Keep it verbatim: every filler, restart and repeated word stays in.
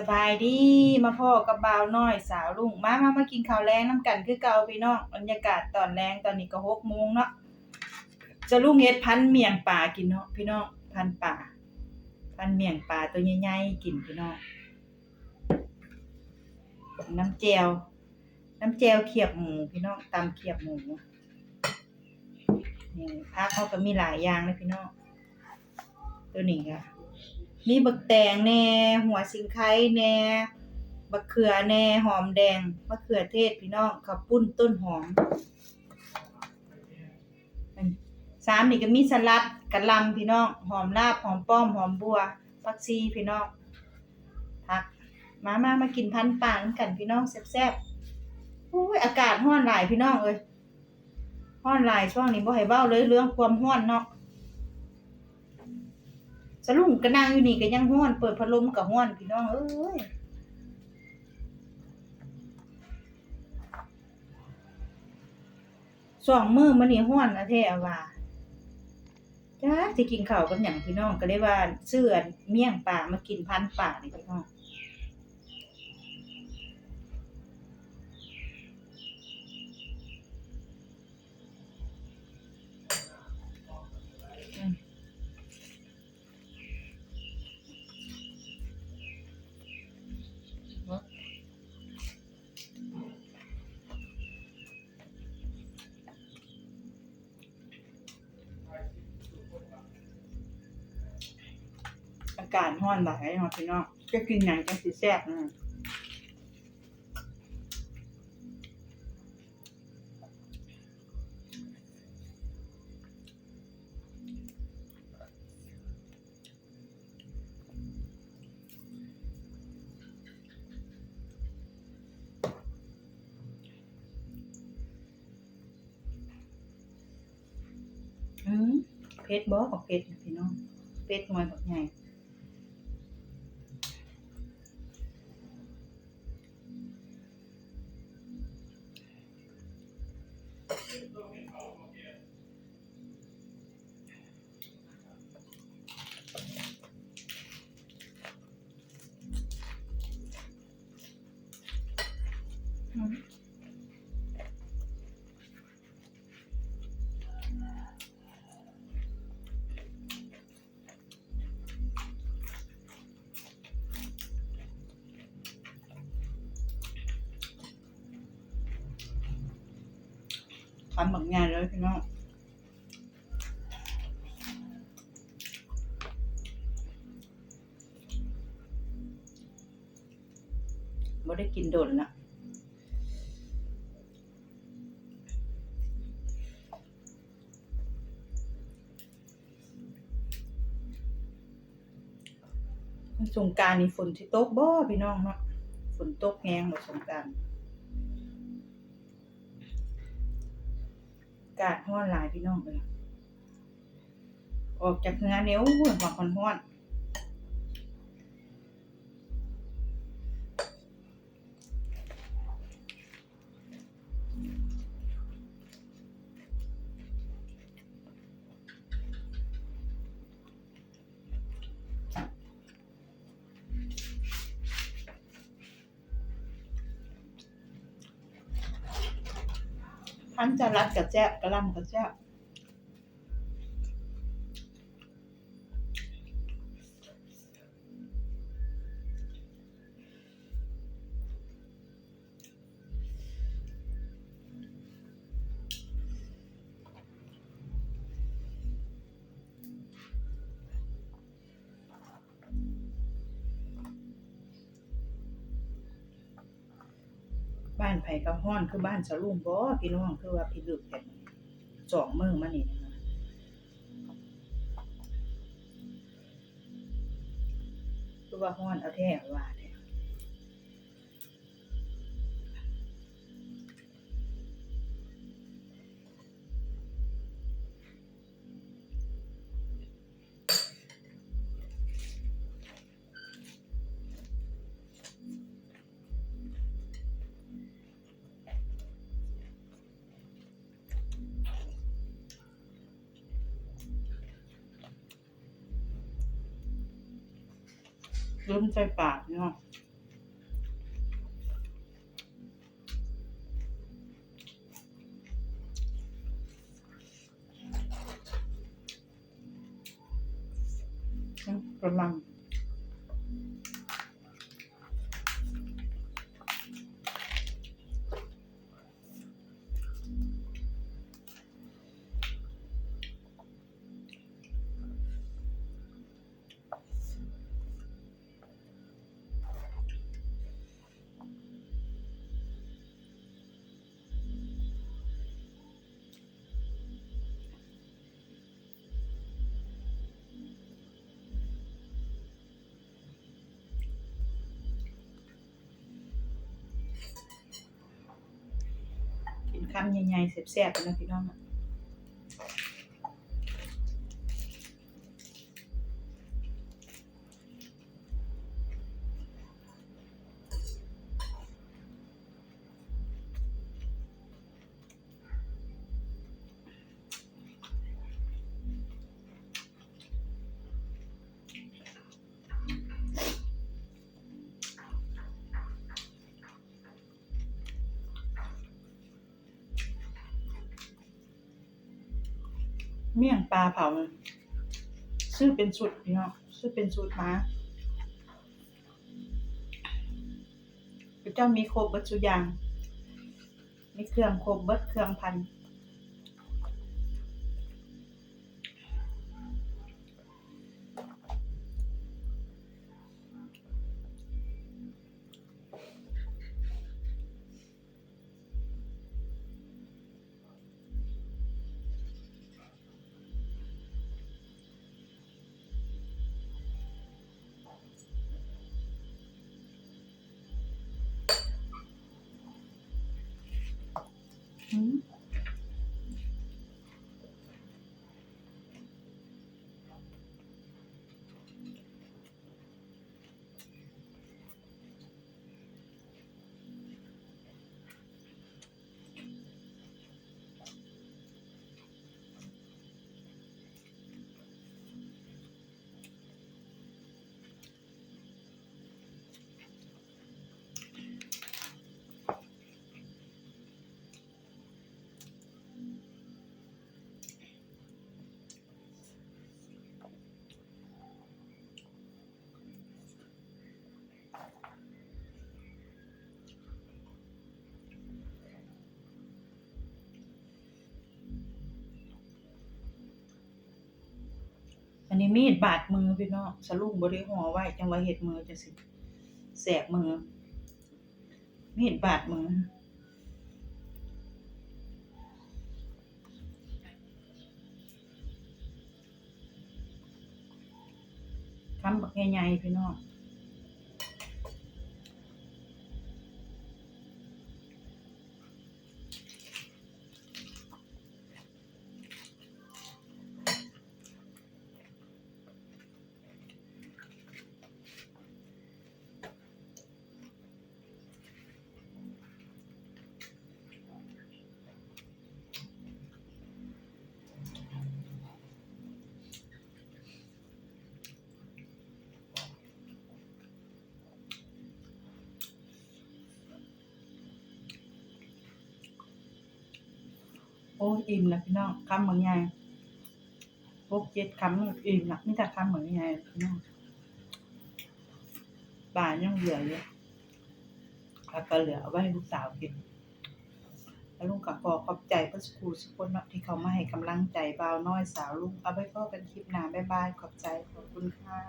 สบายดี มาพ้อกับบ่าวน้อยสาวลุง มา มา มากินข้าวแลงนำกันคือเก่าพี่น้อง บรรยากาศตอนแลง ตอนนี้ก็หกโมงเนาะ สาวลุงเฮ็ดพันเมี่ยงปลากินเนาะพี่น้อง พันปลา พันเมี่ยงปลาตัวใหญ่ๆกินพี่น้อง น้ำแจ่ว น้ำแจ่วเขียบหมูพี่น้อง ตำเขียบหมู นี่ผักเขาก็มีหลายอย่างเลยพี่น้อง ตัวนี้ก็มีบักแตงแหน่ หัวสิงไคแหน่ บักเขือแหน่ หอมแดง มะเขือเทศพี่น้อง ข้าวปุ้น ต้นหอม สามนี่ก็มีสลัด กะหล่ำพี่น้อง หอมลาบ หอมป้อม หอมบัว ผักชีพี่น้อง ผัก มา มา มากินพันปลานำกันพี่น้อง แซ่บๆ อุ้ย อากาศร้อนหลายพี่น้องเอ้ย ร้อนหลายช่วงนี้ บ่ให้เว้าเลยเรื่องความร้อนเนาะ สาวลุงก็นั่งอยู่นี่ก็ยังร้อน เปิดพัดลมก็ร้อนพี่น้องเอ้ย สองมื้อมานี่ร้อนอะแท้ว่า จักสิกินข้าวกับหยังพี่น้อง ก็เลยว่าซื้ออันเมี่ยงปลามากิน พันปลานี่พี่น้อง อืม อากาศร้อนหลายเนาะพี่น้อง จะกินหยังจั่งสิแซ่บนะ อืม เผ็ดบ่ บักเผ็ดนะพี่น้อง เผ็ดหน่วยบักใหญ่ อืม คำบักใหญ่เลยพี่น้อง บ่ได้กินโดนละ สงกรานต์นี่ฝนสิตกบ่พี่น้องเนาะ ฝนตกแฮงบ่สงกรานต์ อากาศร้อนหลายพี่น้องเอ้ย ออกจากเฮือนนี่ โอ้ย ฮ้อนๆ พันสลัดก็แซ่บ กะหล่ำก็แซ่บ บ้านไผก็ฮ้อนคือบ้านสาวลุงบ่ พี่น้อง คือว่าพิลึกแท้ สองมื้อมานี่นะ คือว่าฮ้อนเอาแท้ว่าแท้ ลืมใส่ปากเนาะ กำลัง กินคำใหญ่ๆ แซ่บๆ ไปนะพี่น้องอะเมี่ยงปลาเผา ซื้อเป็นชุดพี่น้อง ซื้อเป็นชุดมา พระเจ้ามีครบเบิดทุกอย่าง มีเครื่องครบเบิดเครื่องพัน อืม อันนี้มีดบาดมือพี่น้อง สลุงบ่ได้ห่อไว้ จังว่าเฮ็ดมือจังสิแสบมือ มีดบาดมือ คำบักใหญ่ๆ พี่น้อง โอ้ อิ่มแล้วพี่น้อง คำบักใหญ่ หกเจ็ดคำ อิ่มละ มีแต่คำบักใหญ่พี่น้อง ปลายังเหลืออยู่ แล้วก็เหลือเอาไว้ให้ลูกสาวกิน แล้วลุงก็ขอขอบใจเพื่อนสุขุสุขคนเนาะ ที่เขามาให้กำลังใจบ่าวน้อยสาวลุง เอาไว้พ้อกันคลิปหน้า บ๊ายบาย ขอบใจ ขอบคุณค่ะ